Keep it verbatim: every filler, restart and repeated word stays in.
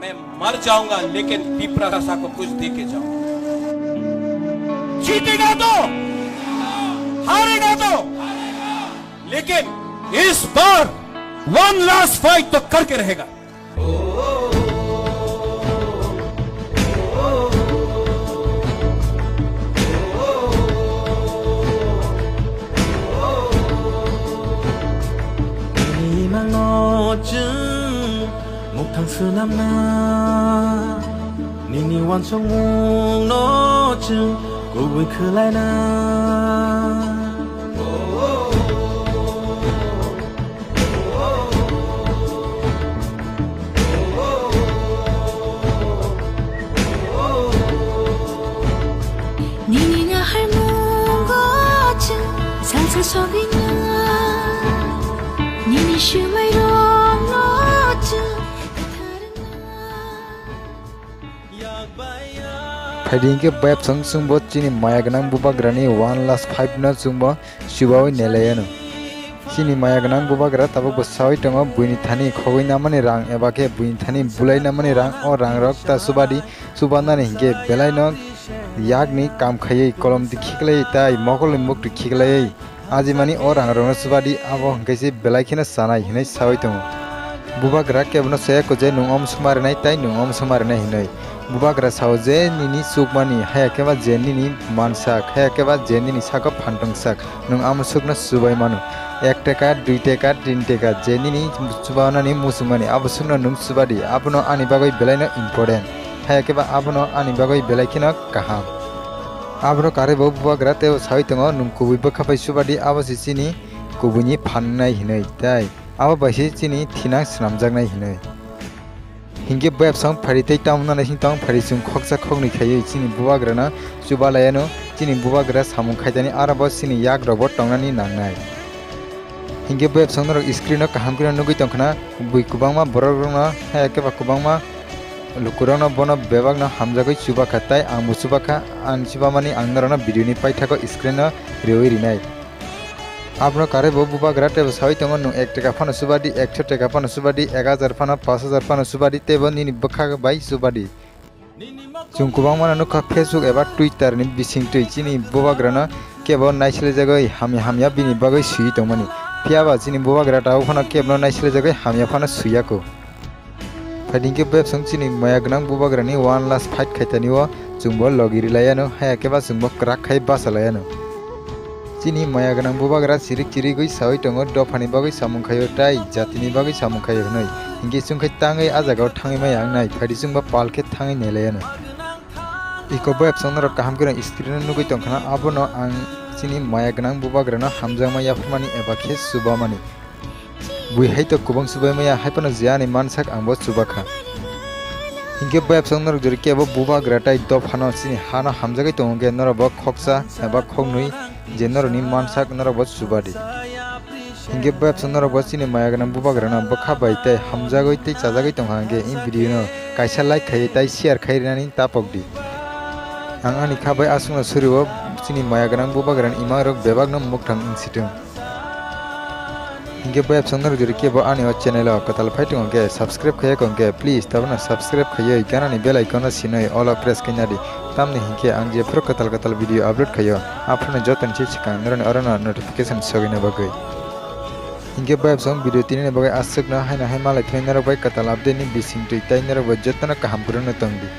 मैं मर जाऊंगा, लेकिन पीपरा का साको कुछ दे के जाऊंगा। जीतेगा तो, हारेगा तो, लेकिन इस बार वन लास्ट फाइट तो करके रहेगा। Imangno chwng muktang swnamna, nini uansukmungno chwng kubui khwlaina. Nini naharmungo chwng salsa sogwina, nini swmairokno chwng kwthar wngna. Phaidi hinkhe bayapsong chwngbo chini maya gwnang bubagrani one last fight no chwngbo chubawi nelaiano. Chini maya gwnang bubagra tabukbo sawi tongo, buini thani khogwi namani rang eba khe buini thani bulai namani rang, o rangrok ta chubadi, chubanani hinkhe belaino yakni kam khaiwi kolomtwi khiklaiwi tai mokolni muktwi khiklaiwi ajimani o rangrokno chubadi, abo hinkhe se belai kheno chanai hinwi sawi tongo. Bubagra kebono saya kho je nwng omo suma rinai tai nwng omo suma rinai hinwi. Bubagra sao je nini chukmani, haya khe ba je nini mansak, haya khe ba je nini saka phantung sak, nwng amoswkno chubai mano. Ek teka, dui teka, tin teka, je nini chubanani muchungmani, aboswkno nwng chubadi, abono ani bagwi belaino important. Haya khe ba abono ani bagwi belai kheno kaham. Abono karwi bo bubagra teibo sawi tongo, nwng kubui bwkha bai chubadi, abo se chini kubuini phan wngnai hinwi, tai abo bai se chini thinang swnamjaknai hinwi. Hinkhe bayapsong phaidi tei tamungno naising tong phaidi chwng khoksa khoknwi khaiwi chini bubagrano chubalaiano, chini bubagra samung khaitani aro bo chini yakrokbo tongnani nangnai. Hinkhe bayapsong norok screen-o kaham kheno nugwi tongkhna, bui kwbangma borokrokno, haya khe ba kwbangma lukurokno bono bebakno hamjagwi chubakha tei angbo chubakha, ani chubamani ang norokno video-ni paithago screen-o riwi rinai. Abono karwi bo bubagra teibo sawi tongo, nwng ek teka phano chubadi, ekso teka phano chubadi, ek hajar phano, pash hajar phano chubadi, teibo nini bwkha bai chubadi. Chwng kwbangmano nukha Facebook eba Twitter ni bisingtwi chini bubagrano kebo naislerjagwi hamya hamya bini bagwi swiwi tongmani. Phiyaba chini bubagra tabuk phano kebono naislerjagwi hamya phano swiyako. Phaidi hinkhe bayapsong chini maya gwnang bubagrani one last fight khaitani o chwngbo logi rilaiano, haya khe ba chwngbo kwrak khai bachalaiano. Chini maya gwnang bubagra chirik chirigwi sawi tongo, dophani bagwi samung khaio tai jatini bagwi samung khaio hwnwi. Hinkhe chwngkhe tangwi a jagao thangwi maya wngnai, phaidi chwngbo pal khe thangwi nailaiano. Iko bayapsong norok kaham kheno screen-o nugwi tongkhna, abono ang chini maya gwnang bubagrano hamjakma yapharmani eba khe chubamani. Bui hai to kwbang chubai maya, hai phano je ani mansak ang bo chubakha. Hinkhe bayapsong norok jori kebo bubagra tai dophano chini hano hamjagwi tongo khe norok bo khoksa eba khoknwi je norokni mansak norok bo chubadi. Hinkhe bayapsong norok bo chini maya gwnang bubagrano bwkha bai tei hamjagwi tei chajagwi tongkha hinkhe in video no kaisa like khaiwi tai share khai rinani tapok di. Ang ani kha bai aswkno suriwo chini maya gwnang bubagrani imangrok bebakno mwkthang wngsitwng. Hinkhe bayapsong norok jori kebo ani o channel o kwtal phai tongo khe, subscribe khaiya kong khe, please tabukno subscribe khaiwi ganani bell icon no sinwi all o press khaina di. Tamni hinkhe ang jephuru kwtal kwtal video upload khaio, aphuru jotoni se swkang norokni orono notification sogwina bagwi. Hinkhe bayapsong video tinini bagwi aswkno haino hai malai philai norok bai kwtal update ni bisingtwi tai norok bai jotono kaham kwrwngno tongdi.